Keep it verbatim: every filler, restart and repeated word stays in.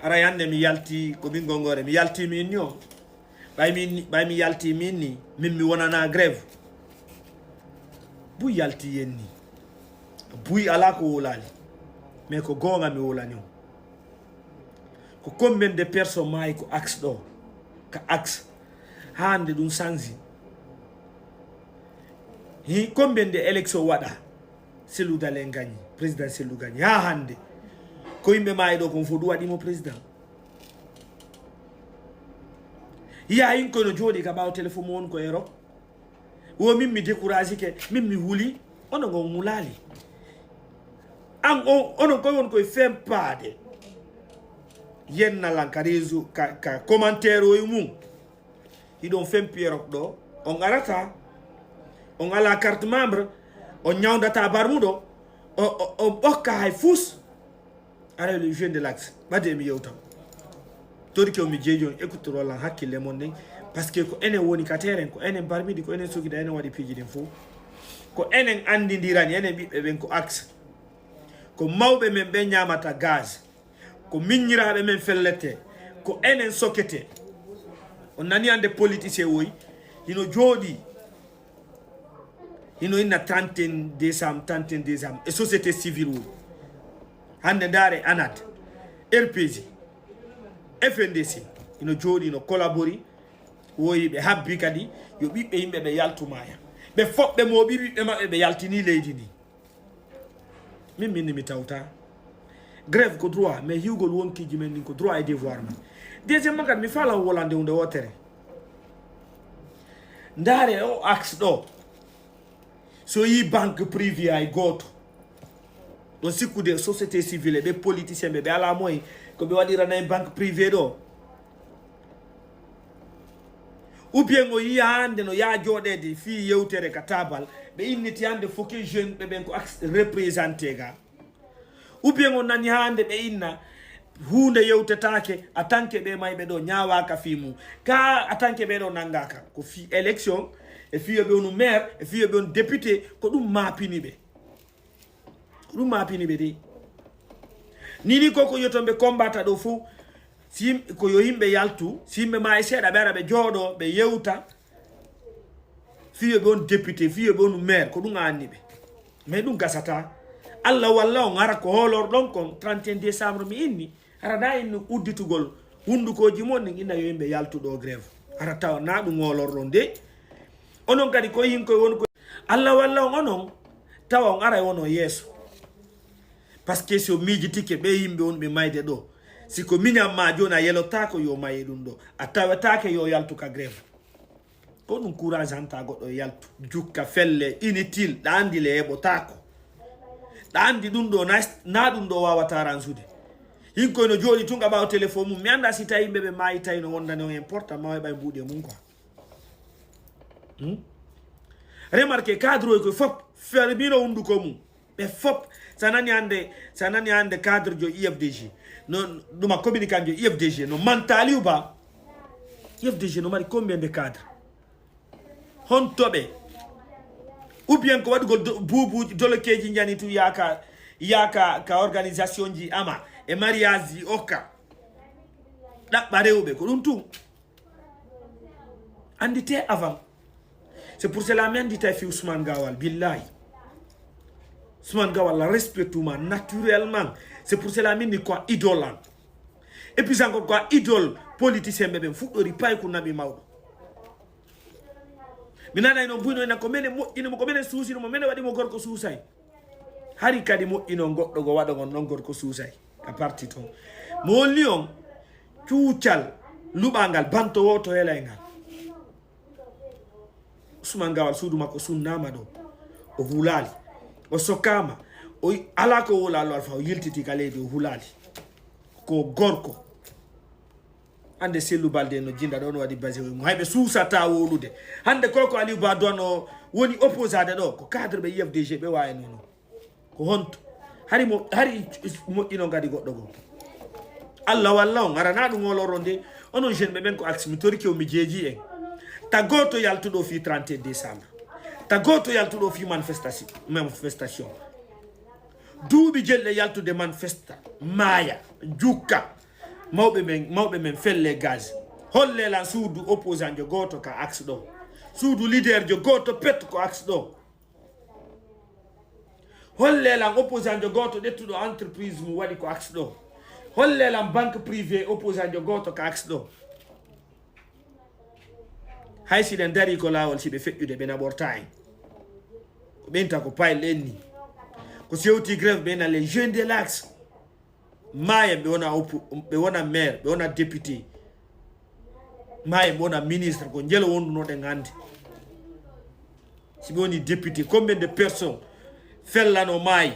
Ara hannde mi yalti ko min gongoore, mi yalti mi inni o. Ɓay mi inni, ɓay mi yalti mi inni, min mi wonana grève. Buy yalti yenni. Buy alaa ko wowlaali. Mais ko goonga mi wowlani on. Ko combien de personnes maayi ko axe ɗo? Ka axe. Hannde ɗum sanzi. Hi, combien de élection waɗa? Cellou Dalein gagné, président Cellou gagné. Haa hannde. Ko yimɓe maayi ɗo kon fof ɗum waɗi mo président. Yiya hin kono jooɗi ka ɓaawo téléphone mo won ko Europe. Wo min mi découragé ke, min mi huli, ono ngon mulaali. An on, ono koy won koy fempaade. Yenna lan ka réseau, ka, ka commentaire o e mum. Hiɗon fempi Europe ɗo, on arata, on ala carte membre, on ñawdata barmuɗo, o, o, on ɓokka hay fus. Ara le jeune de l'axe, ɓadde mi yewtam. Torike o mi jeeji on écouteur lan hakkille mon ɗen, parce que ko enen woni ka terrain, ko enen barmidi, ko enen sogida, enen waɗi piiji ɗin fof. Ko enen andidirani, enen ɓiɓɓe ɓen ko axe. Ko mawɓe men ɓen ñamata gaz. Ko miñiraaɓe men fellete. Ko enen sokete. On nani hannde politicien woy, hino jooɗi. Hino inna trente et un décembre, trente et un décembre. E société civile woy. Hannde ndaare anad, R P G, F N D C. Hino jooɗi, no collabori. Woyi ɓe habbi kadi, yo ɓiɓɓe yimɓe ɓe yaltu maaya. Ɓe fof ɓe mooɓi ɓiɓɓe maɓɓe, ɓe yaltini leydi ndi. Min, min ni mi tawta. Grève ko droit, mais hiwgol wonkiiji men ɗin ko droit et devoir men. Deuxièmement kadi, mi faalan wolande hunde wootere. Ndaare o axe ɗo. So yi banque privée hay gooto. Ɗon sikkude société civile, ɓe politicien ɓe, ɓe alaa moyen, ko ɓe waɗirana en banque privée ɗo. Ou bien o yiya hannde no yaa jooɗeede fii yewtere ka taabal, ɓe inniti hannde foke jeune ɓe ɓen ko axe représenté ga. Ou bien o nani hannde ɓe inna huunde yewtetaake, a tanke ɓe mayɓe ɗo ñaawaaka fii mum. Ka a tanke ɓe ɗo nanngaaka. Ko fii élection, e fii yo ɓe wonu maire, e fii yo ɓe wonu député, ko ɗum maapini ɓe. Ko ɗum maapini ɓe de. Nini ko ko yoto ɓe kombata ɗo fof, si yim-, ko yo yimɓe yaltu, si yimɓe maayi seeɗa, ɓe ara ɓe jooɗo, ɓe yewta. Fii yo ɓe wonu député, fii yo ɓe wonu maire, ko ɗum anni ɓe. Mais ɗum gasata. Allah walla on ara ko hoolorɗon kon trente et un décembre mi inni. Hara na inni udditugol hunndukooji mon ɗin inna yo yimɓe yaltu ɗo grève. Hara tawa na ɗum hoolorɗon de. Onon kadi ko hin koye woni ko. Allah walla on onon, tawa on aray wono yeeso. Parce que si o miijitike ɓe yimɓe wonɓe mayde ɗo, si ko miñan ma jooni a yelotaako yo maye ɗum ɗo, a tawetaake yo yaltu ka grève. Ko ɗum courage hanta goɗɗo e yaltu, jukka, felle, inutile, ɗa anndi le heɓotaako. Ɗa anndi ɗum ɗo na, na ɗum ɗo wawata ransude. Hin koye no jooɗi tun ka ɓaawo téléphone mum. Mi annda si tawi yimɓe ɓe maayi tawi no wondani on important ma heɓa e mbuuɗi e mum quoi. Hmm? Remarque, cadre o koye fof fermino hunnduko mum. Ɓe fof, sa nani hannde, sa nani hannde cadre jo I F D G. No, ɗuma communicant jo I F D G, no manta Aliou Ba. I F D G no mari combien de cadre? Honto ɓe? Ou bien ko waɗugol do-, buubuuji, dolokeeji njani tun yaaka, yaaka ka organisation ji ama, e mariage ji okka. Ɗaɓɓa rewɓe, ko ɗum tun. Andite avant. C'est pour cela mi andita fi Ousmane Gawal, billahi. Ousmane Gawal la respectuma naturellement. C'est pour cela min ni quoi idole an. Et puis encore quoi idole politicien ɓe ɓen fuɗɗori payku naɓi mawɗo. Mi nanay noon buyno ena ko menen moƴƴini mo, ko menen suusini mo, menen waɗi mo gorko suusay. Hari kadi moƴƴi noon goɗɗo go waɗa ngon noon gorko suusay ka parti toon. Mo holli on cuucal luɓangal banto wooto helay ngal. Ousmane Gawal suudu makko sunnaama ɗo. O hulaali. O sokkaama. O yi-, alaa ko wowlaa Allo Alfa, o yiltiti ka leydi, o hulaali. Ko gorko. Hannde Cellou Baldé no jinda ɗo, no waɗi base o e mum. Hay ɓe suusataa wowlude. Hannde ko ko Aliou Ba Douane o woni opposade ɗo, ko cadre ɓe I F D G ɓe waawi noon. Ko honto? Hari mo, hari moƴƴino ngadi goɗɗo goo. Allah walla on, arana ɗum ngoloro nde. Onon jeune ɓe ɓen ko aksi, mi torike o, mi jeeji en. Ta gooto yaltuɗo fii trente et un décembre. Ta gooto yaltuɗo fii manifestation, manifestation. Duuɓi jelɗe yaltude manifesta, maaya, jukka. Mawɓe men, mawɓe men felle gaz. Holle lan suudu opposant jo gooto ka axe ɗo. Suudu leader jo gooto pet ko axe ɗo. Holle lan opposant jo gooto ƴettuɗo entreprise mum waɗi ko axe ɗo. Holle lan banque privée opposant jo gooto ka axe ɗo. Hay si ɗen darii ko laawol, si ɓe feƴƴude, ɓe naɓortaa en. Ko ɓen ta ko payɗen ni. Ko si hewtii grève, ɓe na les jeunes de l'axe. Maayen ɓe wona oppo-, ɓe wona maire, ɓe wona député. Maayen ɓe wona ministre, ko njelo wondunoɗen hannde. Si ɓe woni député, combien de personnes fellano maayi?